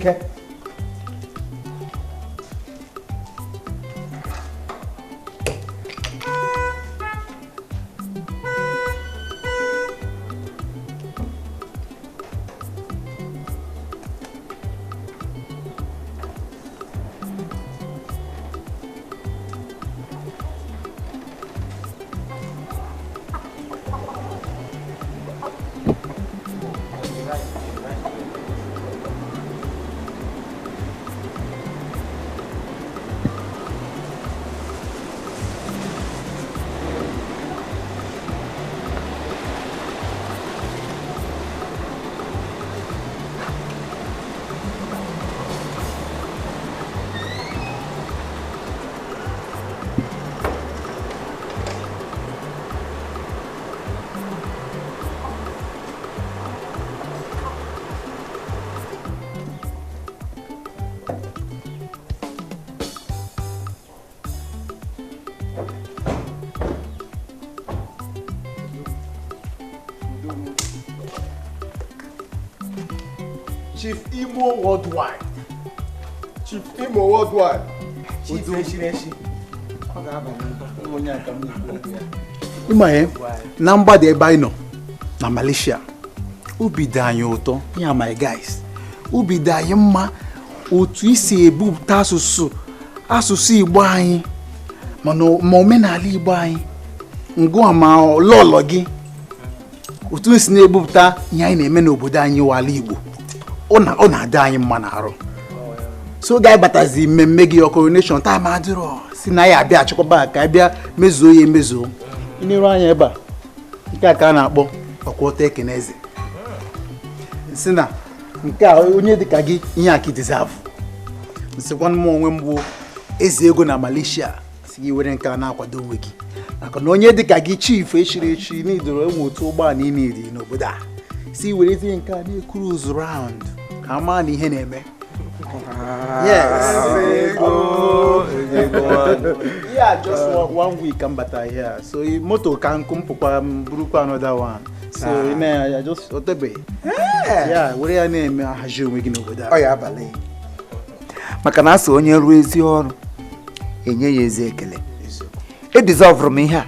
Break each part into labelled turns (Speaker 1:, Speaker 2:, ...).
Speaker 1: Ike.
Speaker 2: Chief Imo Worldwide. Chief Imo Worldwide.
Speaker 1: Chief Eshireshi. Ọ ga-aba
Speaker 2: onye aka m na-ekwu ya. Ịma ya na mgbada ebe anyị nọ na Malaysia, obi dị anyị ụtọ ya, my guys, obi dị anyị mma otu isi ebupụta asụsụ Igbo anyị, mana ma omenala Igbo anyị, ngụa ma lọlọ gị, otu esi na-ebupụta ihe anyị na-eme n'obodo anyị wala Igbo, ọ na-adị anyị mma n'arụ. So oge anyị batazi mmemme gị coronation time adịrọ si na ya abịa achịkọba ka abịa mezuo ya emezuo. Ịneru anya ebe a, nke a ka a na-akpọ ọkwọta ekene eze. Si na nke a onye dịka gị ihe a ka deserve. Nsịkwa m onwe m bụ eze ego na Malaysia, si gị were nke a na-akwado onwe gị maka na onye dịka gị chief echiri echi n'idoro enwe otu ụgbọala ị na-eri n'obodo a, si werezie nke a na-ecruise round ka a maa na ihe na-eme. Yes. Yeah, just one week I'm bata here. So moto ka nkụ mpụkwa m burukwa another one. So na ya just otebe. Yeah, were ya na-eme ahazi onwe gị n'obodo a.
Speaker 1: Ọ ya abalị. Maka na asị onye ruo ezi ọrụ enye ya ezi ekele. Edizọvụrụ m ihe a,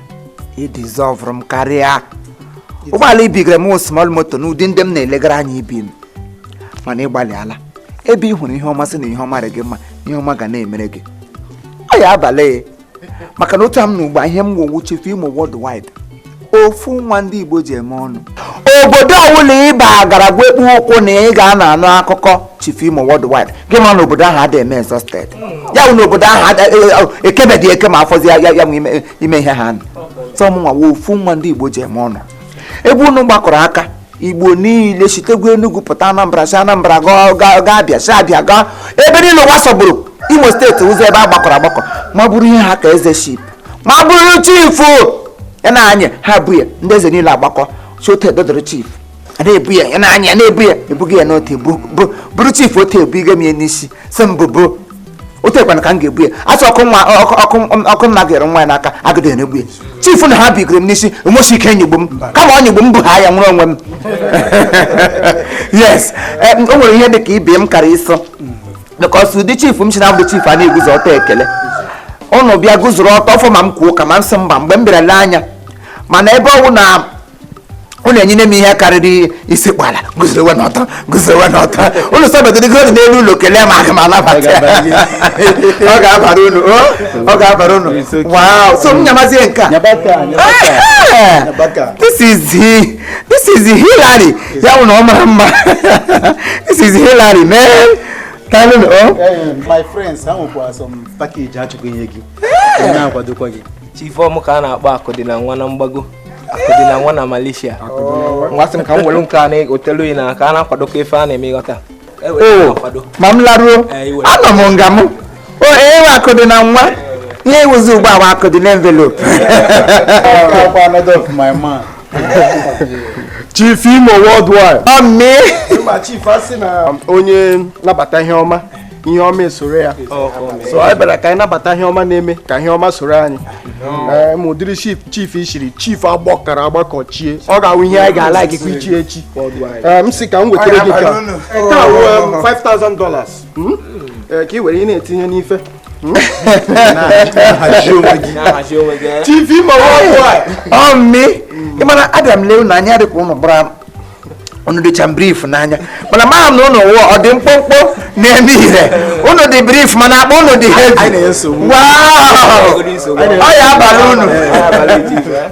Speaker 1: edizọvụrụ m karịa. Ụgbọala ibigara m small moto n'ụdị ndị m na-elegara anya ibi m, mana ị gbalịala. Ebe ị hụrụ ihe ọma sị na ihe ọma dị gị mma, ihe ọma ga na-emere gị. Ọ ya abalị. Maka na otu a m na ugbu a ihe m wowu Chief Imo Worldwide, ofu nwa ndị Igbo ji eme ọnụ. Obodo ọbụla ịba gara gwekpu ụkwụ na ị ga-ana anụ akụkọ Chief Imo Worldwide, gị ma na obodo ahụ adịghị eme exhausted. Ya bụ na obodo ahụ ekebedị eke ma afọzi ya ya nwe ime ihe ha nọ. Sọ mụ nwa ofu nwa ndị Igbo ji eme ọnụ. Ebe unu gbakọrọ aka Igbo niile sitegwu Enugu pụta Anambra, si Anambra gaa Abịa, si Abịa gaa ebe niile ụwa sọgburu. Imo steeti ụzọ ebe a gbakọrọ agbakọ ma bụrụ ihe ha ka eze ship, ma bụrụ chifu ya na anyị ha bụ ya, ndị eze niile agbakọ si otu edodoro chief a na-ebu ya, ya na anyị ya na-ebu ya, ebughị ya n'otu bụrụ chief otu ebu ige m ya n'isi si m bụbu otu ekwana ka m ga-ebu ya. Asị ọkụ nwa ọkụ nna gere nwa ya n'aka agụdị na-egbu ya. Chifu na ha bigoro m n'isi enweghị ike nyigbu m, kama ọ nyigbu m bụ ha ya nwere onwe m. Yes, o nwere ihe dị ka ibe m kara ịsọ because ụdị chifu m si na abụ chifu a na-eguzo ọtọ ekele. Ụnụ bịa guzoro ọtọ ọfọ ma m kwuo ka ma m sị mba mgbe m bịara lee anya, mana ebe ọ bụ na unu enyere m ihe karịrị isi kpala guzoro n'ọtọ guzoro n'ọtọ, unu sọbedịrịgo n'elu ụlọ kelee ma aga m anabata. Ọ ga-abara unu, ọ ga-abara unu. Wow, so m nyamazie nke a. This is Hillary. Ya bụ na ọ mara mma. This is Hillary, man.
Speaker 2: My friends, ha nwekwara some package achọkwa inye gị. Na-akwadokwa gị.
Speaker 3: Chief ọmụ ka a na-akpọ akụ dị na nwa na mgbago, akụ dị na nwa na Malaysia. Ngasị m ka m were nke a na-otelu yi na ka a na-akwadokwa ife a na-eme ịghọta.
Speaker 1: Ma m laruo, anọ m nga m. O ewe akụ dị na nwa. Ihe iwuzi ugbu a akụ dị na envelope.
Speaker 4: Chief Imo Worldwide.
Speaker 1: Ọmị.
Speaker 4: Ma chief asị na onye nabata ihe ọma, ihe ọma esoro ya. So anyị bịara ka anyị nabata ihe ọma na-eme ka ihe ọma soro anyị. Ee, ma ụdịrị chief ishiri chief agbakọrọ agbakọ chie ọ ga-awụ ihe anyị ga-ala ikikwa ichi echi. Ee, m sị ka m wetara gị ka taa wụ $5,000 ka ị were ị na-etinye n'ife. Chief Imo Worldwide.
Speaker 1: Ọ mmi ịmana abịa m lee unu anya dịka unu gbara unu dịcha brief n'anya mana maa m na unu wụ ọ dị mkpụmkpụ na-eme ire unu dị brief mana akpa unu dị heavy. Wow! Ọ ya abara unu,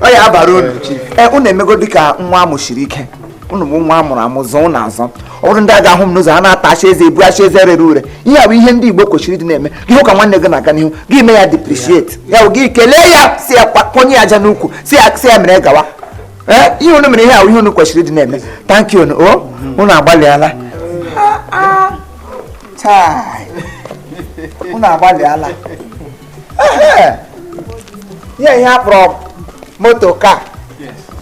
Speaker 1: ọ ya abara unu. Ee, unu emego dịka nwa amụchiri ike. Unu bụ nwa amụrụ amụ zụọ unu azọ. Ọ bụrụ ndị a ga-ahụ m n'ụzọ ha na-atachi eze ebu achi eze rere ure. Ihe a bụ ihe ndị Igbo kwesịrị ịdị na-eme. Gị hụ ka nwanne gị na-aga n'ihu, gị mee ya depreciate, ya bụ gị kelee ya, si ya kwanye ya aja n'ukwu, si ya mere gawa. Ee, ihe unu mere ihe a bụ ihe unu kwesịrị ịdị na-eme. Thank you. O unu agbalịala. Chai, unu agbalịala. Ihe a kpọrọ moto ka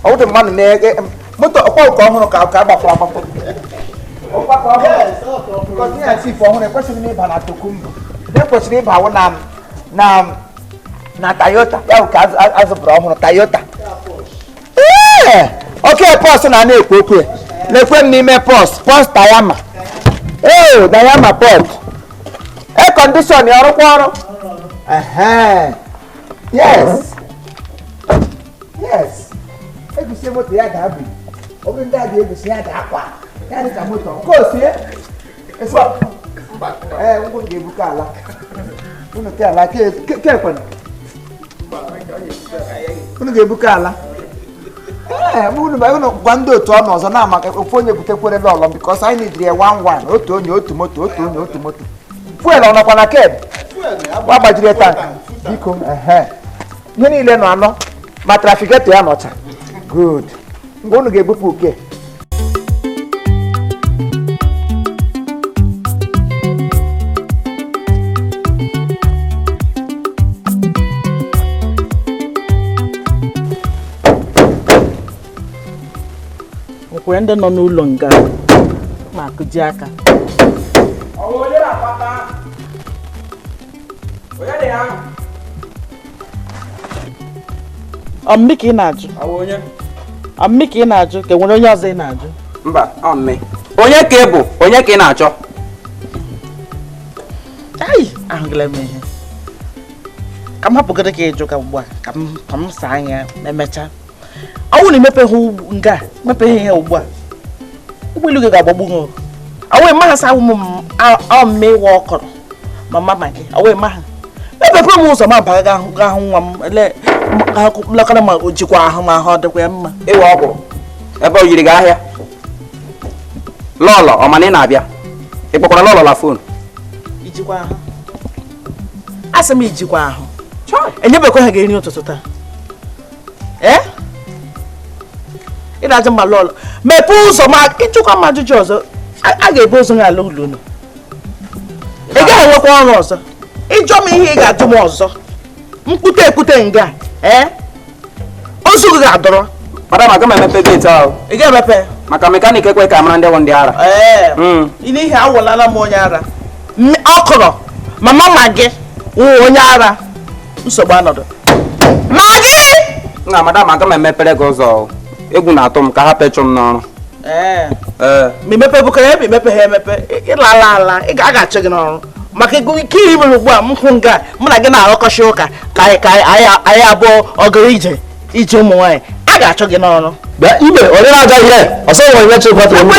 Speaker 1: ọ bụrụ mmadụ na-ege moto ọkwa ụka ọhụrụ ka agbapụrụ agbapụ. Chief ọhụrụ ekwesịghị m ịba na Tokumbo, ekwesịrị ịba wụ na Toyota, ya bụ ka azụpụrụ ọhụrụ Toyota. Ee, oke pọs na na-ekwu okwu ya na-ekwe m n'ime pọs pọs Dayama. Ee, Dayama pọt air condition ya ọrụkwa ọrụ. Yes, yes, egusi moto ya ga-abụ ọ bụrụ ndị a ga-egusi ya ga-akwa ya dị ka moto nke osie. Ee, ngwụ ga-ebuka ala unu ke ala ke ekwenụ unu ga-ebuka ala. Ee, unu gwa ndị otu ọnụ ọzọ na maka ofu onye butekwere lọlọ bikos anyị nidiri ya 1-1 otu onye otu moto otu onye otu moto. Fuel ọ nọkwa na keb gwa gbajiri tank biko. Ehe, ihe niile nọ anọ ma trafigetọ ya nọcha. Good, mgbe unu ga-ebupụ uke.
Speaker 5: Nkwe ndị nọ n'ụlọ nga ma akụji aka. Ọ mmi ka ị na-ajụ? Ọ mmi ka ị na-ajụ ka enwere onye ọzọ ị na-ajụ?
Speaker 6: Mba, ọ mmi. Onye ka ị bụ? Onye ka ị na-achọ?
Speaker 5: Ai, ahụgịla m ihe. Ka m hapụgoro ka ịjụ ka ugbu a ka m saa anya emechaa. Ọ bụrụ na imepeghị nga mepeghị ihe ugbu a, ụgbọelu gị ga-agbagbu gị. Ọ wee maha sa ụmụ m ọmị ịwa ọkọrọ ma mama gị ọ wee maha mepepe m ụzọ ma baa ga hụ nwa m ele lekọrọ ma o jikwa ahụ ma ahụ ọ dịkwa ya mma.
Speaker 6: Ịwa ọkwụrụ ebe o yiri gị ahịa lọlọ ọ mana ị na-abịa ị kpọkwara lọlọ na fon.
Speaker 5: Ijikwa ahụ, asị m ijikwa ahụ enyebekwa ha gị nri ụtụtụ taa. Ee, ị na-ajụ mma lọlọ mepee ụzọ ma ịchụkwa m ajụjụ ọzọ a ga-ebu ụzọ gị ala ụlọ unu. Ị gaghị enwekwa ọrụ ọzọ. Ịjụọ m ihe ị ga-ajụ m ọzọ mkpute ekwute nga ee ozu gị ga-adọrọ.
Speaker 6: Madam, aga m emepe geeti ahụ.
Speaker 5: Ị ga-emepe?
Speaker 6: Maka mekanik ekwe ka mara ndị bụ ndị ara.
Speaker 5: Ee, n'ihi awụlala m onye ara ọkụrọ mama ma gị wụ onye ara nsogbu anọdụ ma gị.
Speaker 6: Nna madam, aga m emepere gị ụzọ. Egwu na-atụ m ka hapụ ịchụ m n'ọrụ.
Speaker 5: Ee, ma emepe bụkara ya ma emepe ha emepe ịlala ala ị ga-achọ gị n'ọrụ maka ego ike iri mere ugbu a m hụ nga mụ na gị na-arụkọchi ụka ka anyị abụọ ọgara ije ije ụmụ nwaanyị a ga-achọ gị n'ọrụ.
Speaker 7: Bịa ibe onye na-aga ihe ọsọ nwere ihe chekwa tụrụ m.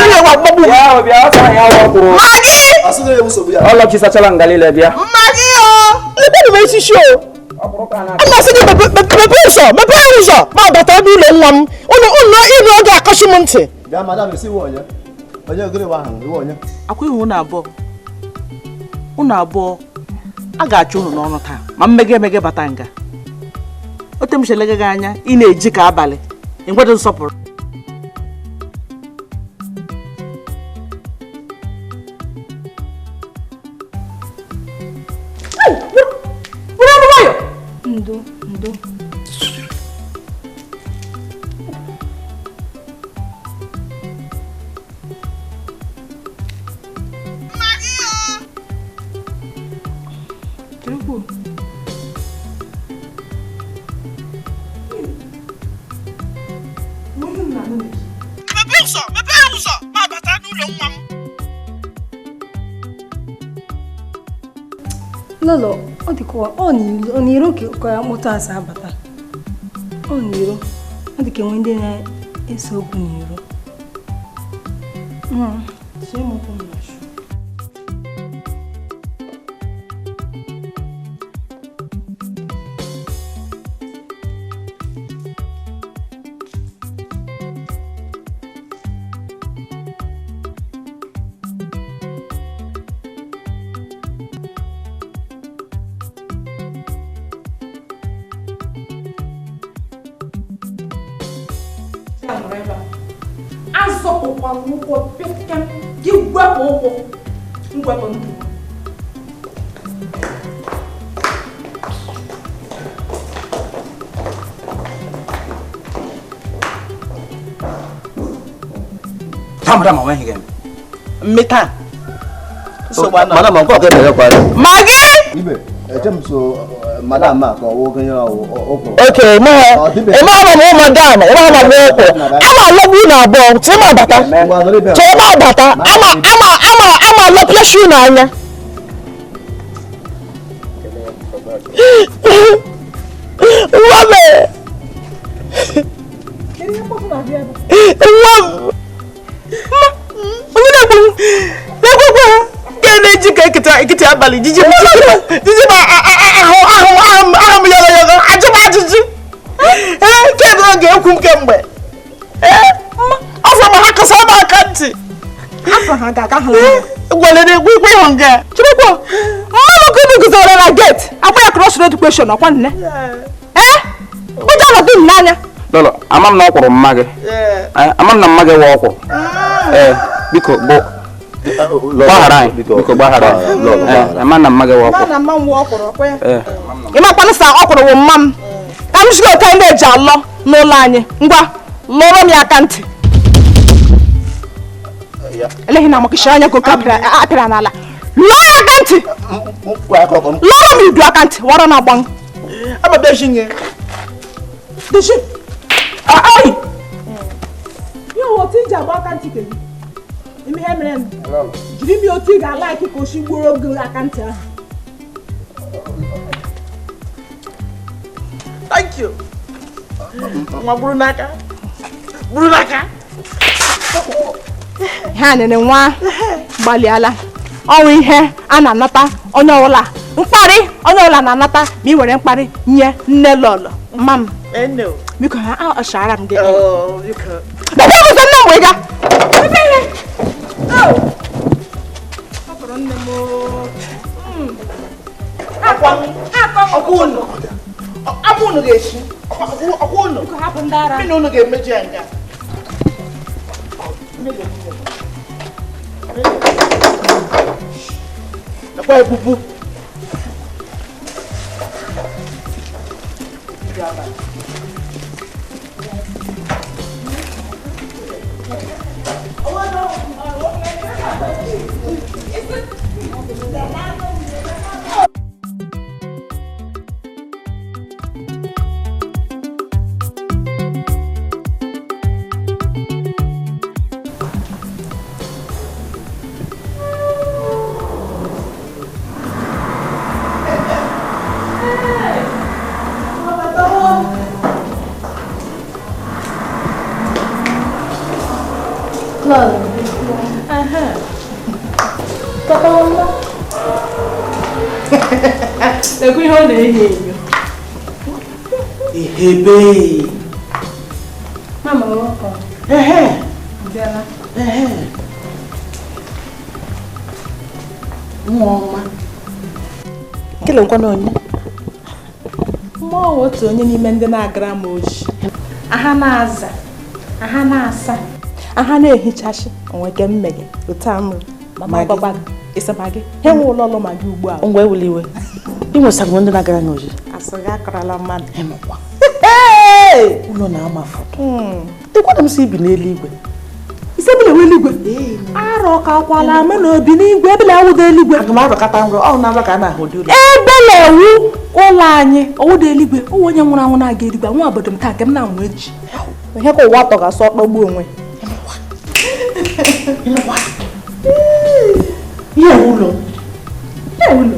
Speaker 6: Ọlọchisachala nga niile bịa.
Speaker 5: Mmagi o! Lekwanụ m echichi o! A na-asị gị mepee ụzọ mepee ụzọ ma bata ebe ụlọ nwa m ụlọ ịnụ oge akọchi m ntị. Akwa ihu unu abụọ a ga-achụ unu n'ọrụ taa ma mmege emege bata nga ote m chelega gị anya ị na-eji ka abalị enweghị nsọpụrụ.
Speaker 8: Ndo, ndo. Lọlọ, ọ dịka ọ n'iro ka mkpọtụ asa abata. Ọ n'iro. Ọ dịka enwe ndị na-ese okwu n'iro.
Speaker 5: Mmeta.
Speaker 7: Madam, I'm going to
Speaker 5: Maggie!
Speaker 7: Madam,
Speaker 5: okay, ma. Madam, ama love you na bo. Ti ma bata. Ti ma bata. Ama love you na anya. Mama. Mama. Ekete abalị jiji ma ahụ m yọrọ yọrọ ajụ m ajụjụ kedu oge ekwu m kemgbe afọ ma ha kọsa m aka ntị
Speaker 9: afọ ha ga-aga ha
Speaker 5: gwalere egwu ikwe ịhụ nga
Speaker 9: Chukwu mmanụ kunu guzoro na gate akwa ya cross road question ọkwa nne ụjọ nọ dị m n'anya.
Speaker 6: Lọlọ, ama m na ọ kwụrụ mma gị. Ama m na mma gị wụ ọkwụ. Biko bụ gbaghara anyị, biko gbaghara anyị. Ama na mma gị wụ ọkwụrụ.
Speaker 9: Na mma m wụ ọkwụrụ, ọkwa ya. Ị makwanụ sa ọkwụrụ wụ mma m. Ka m jigo otu ndị eji alọ n'ụlọ anyị. Ngwa, lụrụ m ya aka ntị. Eleghị na amakịsị anya ka oke apịara n'ala. Lụọ ya aka ntị. Lụrụ m idu aka ntị, wara na agba m.
Speaker 5: Ama bịa
Speaker 9: Deji. Ai! Yo, otu iji agba aka ntị kedu? Ime ihe mere m. Jiri m otu ị ga-alaiki ka oshi gburu oge aka ntị ahụ.
Speaker 5: Thank you. Nwa buru n'aka. Buru n'aka.
Speaker 9: Ha nene nwa gbalịala. Ọnwụ ihe a na-anata onye ọbụla. Mkparị onye ọbụla na-anata ma ị were mkparị nye nne lọlọ. Mma m. Biko ha ọchara m gị. Bebe ụzọ nne m wee gaa. Ebe ihe. Hapụrụ nne m.
Speaker 5: Ọkwa unu. Akwa unu ga-esi. Ọkwa unu.
Speaker 9: Biko hapụ ndị ara.
Speaker 5: Mmiri unu ga-emeju ya nga. Ọkwa ebubu.
Speaker 9: Lekwa ihe ọ na-enyo enyo.
Speaker 5: Ehebe.
Speaker 8: Mama, welcome.
Speaker 5: Ehe.
Speaker 8: Bịala.
Speaker 5: Ehe. Nwa ọma. Kele nkwana onye.
Speaker 9: Mmụọ otu onye n'ime ndị na-agara m oji. Aha na-aza, aha na-asa, aha na-ehichachi onwe ke mmeghe otu a mụrụ. Mama gbagba ịsaba gị. Ha nwe ụlọ ọlụ ma gị ugbu a.
Speaker 5: Ngwa ewuli iwe. Ị nwesagoro ndị na-agara n'oji.
Speaker 9: Asị gị akọrọla mmadụ.
Speaker 5: Emekwa. Ụlọ na-ama foto. Dịkwana m si ibi n'eluigwe.
Speaker 9: Ise bi n'eluigwe? Arọ ka akwala ama na obi n'igwe ebe na-awụda eluigwe.
Speaker 5: Aga m arọkọta nrọ, ọ na-arọ ka a na-ahụ ụdị ụlọ.
Speaker 9: Ebe na-ewu ụlọ anyị, ọwụda eluigwe, ụwa onye nwụrụ anwụ na-aga eluigwe, nwa obodo m taa nke m na-anwụ echi. Ihe ka ụwa atọ ga-asọ kpọgbuo onwe.
Speaker 5: Ihe ụlọ.
Speaker 9: Ihe ụlọ.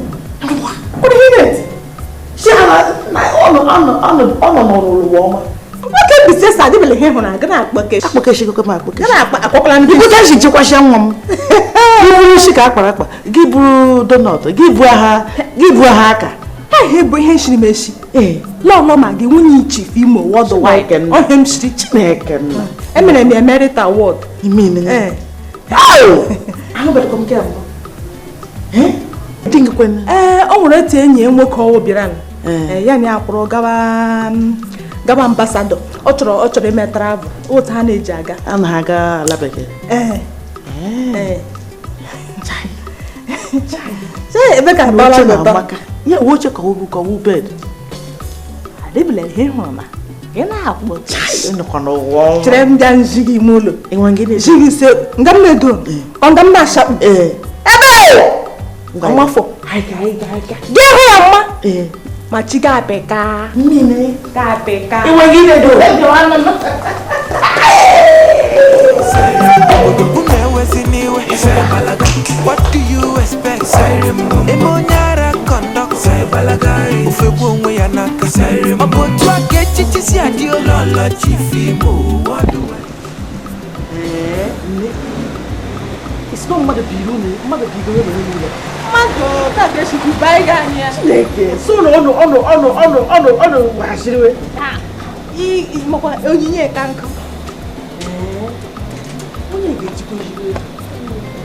Speaker 5: Ọ nọ n'ụwa ọma.
Speaker 9: Nwoke Mbaise sa adịbele ihe hụrụ aga na-akpọkeshi.
Speaker 5: Akpọkeshi gokwe m akpọkeshi.
Speaker 9: Ga na-akpa akpọkwala ndị.
Speaker 5: Ibu ka esi chekwasịa nwa m. Gị buru isi ka akpara akpa, gị buru donọt, gị bu aha aka.
Speaker 9: Ihe bụ ihe nshiri m eshi. Lọlọ ma gị nwunye Chief Imo worldwide. Ohe m shiri.
Speaker 5: Chineke nna.
Speaker 9: Emere m Emerita Award.
Speaker 5: Ime. Ahụbeghị m nke mbụ. Di gị kwenu?
Speaker 9: Ee, o nwere otu enyi ya nwoke ọwụ bịara. Ya na ya kwụrụ gaba ambasadọ. Ọ chọrọ ime travel. Otu ha na-eji aga.
Speaker 5: A na-aga ala bekee.
Speaker 9: Ee. Ebe ka akpọrọ gị ụtọ.
Speaker 5: Ya uwe oche ka ọ bụ bed.
Speaker 9: Adịbele ihe hụrụ na ị na-akpọ.
Speaker 5: Chere
Speaker 9: m bịa nzi gị ime ụlọ. Zi gị se nga m na-edo. Ọ nga m na-achakpu. Ebe! Ọmafọ. Gị hụ ya mma. Ma chi ga-apịka.
Speaker 5: Mmiri.
Speaker 9: Ga-apịka.
Speaker 5: Enwe gị na-edo.
Speaker 10: What do you expect? Emonyara conduct. Ofegbu onwe ya n'aka. Ọ bụ otu aka echichi si adị ụlọ Chief Imo worldwide.
Speaker 5: Isi na mmadụ biri unu, mmadụ biri unu n'ụlọ.
Speaker 9: Mmadụ taa ka esi Dubai ga anya.
Speaker 5: Chineke, so na ọnụ ọnụ ọnụ ọnụ ọnụ ọnụ gbasiriwe.
Speaker 9: I makwa onyinye ka nkụ.
Speaker 5: Onye ga-ejikwa ejikwa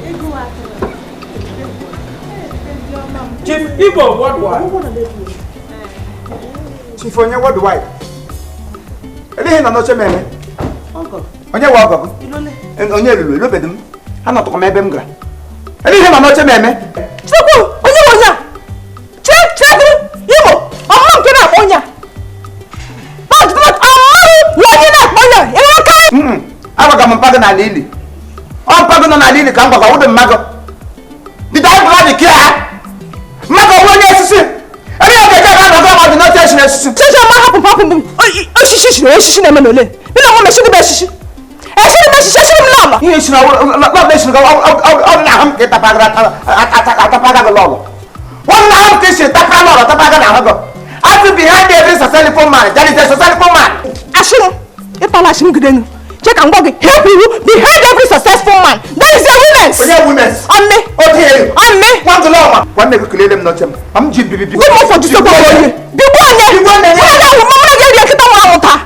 Speaker 9: ego atụrụ.
Speaker 1: Chief Igbo worldwide. Chief onye worldwide. Eleghị nọ n'oche m eme. Onye nwe ọgọ gị? Onye lulu elobedo m. Anọtụkwa m ebe m gara. Eleghị nọ n'oche m eme.
Speaker 9: Chukwu, onye nwe onye a? Chekwu, Imo, ọmụrụ nke na-akpọ onye a. Ọmụrụ onye na-akpọ onye a. Ịnwe aka?
Speaker 1: Agwaga m mpa gị n'ala ili. Ọ mpa gị nọ n'ala ili ka m gwagwa wụdị mma gị. Did I bloody care? Mma gị onye osisi. Ebe ya ga-eje aga anọgọ ọmọdụ n'otu esi n'osisi.
Speaker 9: Chichi ọma hapụ hapụ m. Osisi shiri osisi na-eme n'ole. Bi na nwa m eshiri m eshishi. Eshiri m eshishi eshiri m n'ọlọ.
Speaker 1: Ihe eshiri lọlọ eshiri gị ọ dị n'ahụ m ka ịtapaga gị lọlọ. Ọ dị n'ahụ m ka eshiri tapa lọlọ tapaga n'ahụ gị. Asị behind every successful man, there is a successful man.
Speaker 9: Ashị m, ịtala ashị m gidenu. Check and go. Help you behind every successful man. There is a women's.
Speaker 1: Onye women's.
Speaker 9: On me.
Speaker 1: Okay.
Speaker 9: On me.
Speaker 1: One to love. One nigga kulele m n'oche m. Am ji bibi bi.
Speaker 9: Good one for just go onye. Bi bo onye. Bi bo onye. Mama ga mama ga ri nkịta nwa ahụ taa.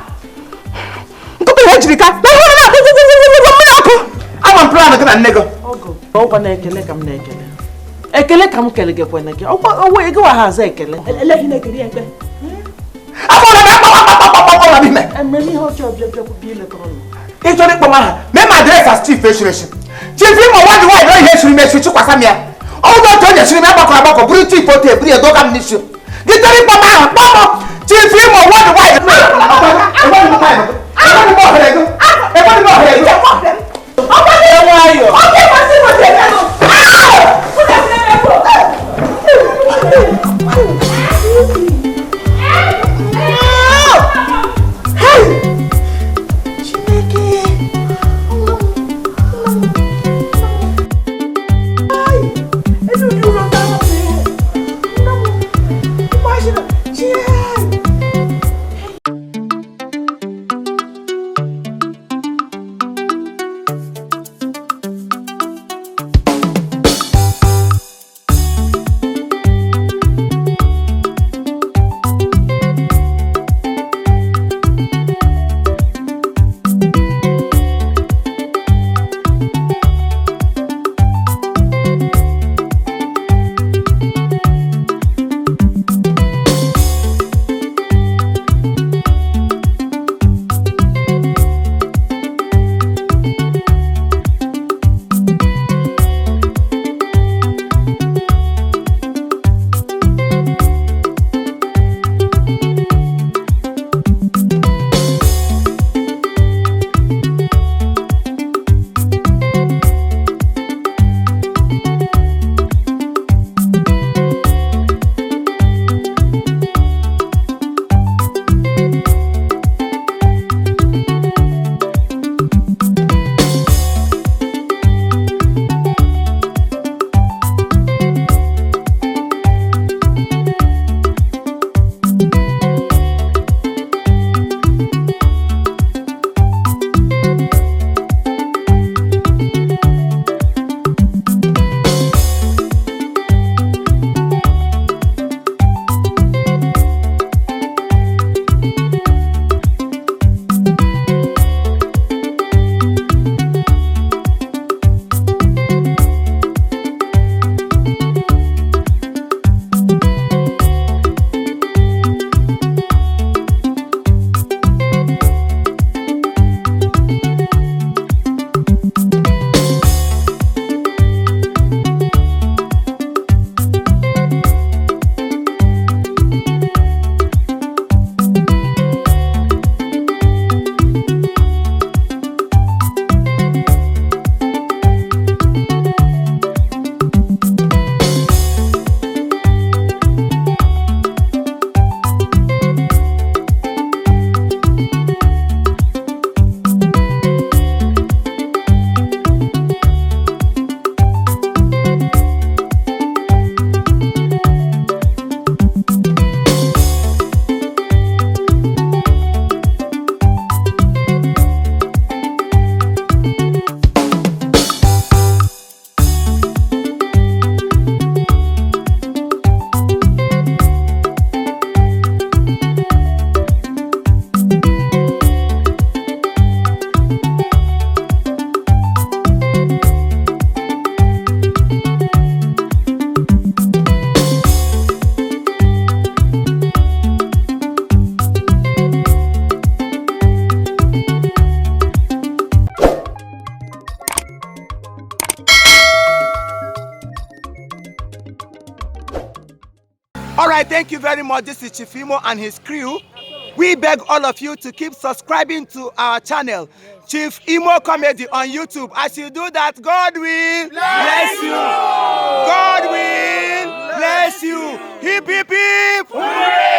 Speaker 9: Nkịta ihe jiri ka. Na hụrụ na mmiri ọkụ.
Speaker 1: Ama m plan gị na nne gị.
Speaker 5: Ọgọ. Ọgwa na-ekele ka m na-ekele. Ekele ka m kele gị kwene gị. Ọgwa ọwa ego wa ha aza ekele.
Speaker 9: Eleghị na-ekele ya ekpe.
Speaker 1: Afọ na akpa n'ime.
Speaker 5: Ememe ihe ọjọọ bịa bịa bịa iletọrọ m.
Speaker 1: Ị chọrọ ịkpọ m aha mee ma adreesị as Chief eshiri eshi. Chief Imo worldwide na ihe eshiri m eshi chikwasa m ya. Ọ bụ otu onye eshiri m agbakọrọ agbakọ bụrụ chief otu eburu ya doga m n'isi. Gị chọrọ ịkpọ m aha kpọọ m Chief Imo worldwide. Enweghị m ohere ego. All right, thank you very much. This is Chief Imo and his crew. We beg all of you to keep subscribing to our channel, Chief Imo Comedy on YouTube. As you do that, God will bless you. God will bless you. Hip, hip, hip. Hooray!